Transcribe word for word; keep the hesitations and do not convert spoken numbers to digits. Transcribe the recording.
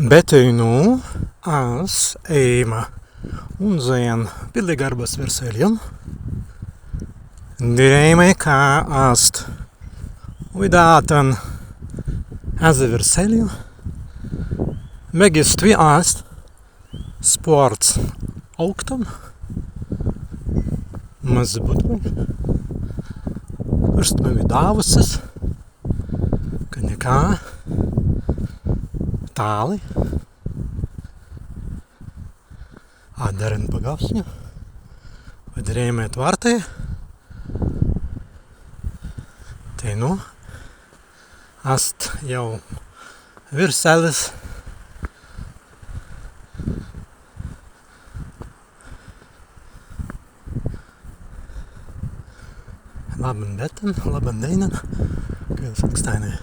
Be teinū as ēima unzāi en pilligarbas wirseljan. Dirēimai, ka ast widātan ezze wirselju, beggi stwi ast spārts aūktan, mazzi būtwei. Ast widāwusis, ka nika tālai. Adder en pagaūsenju dirēimai etwārtai. Teinū ast jāu wirselis. Labban bītan, labban dēinan, kwēls ankstāinai.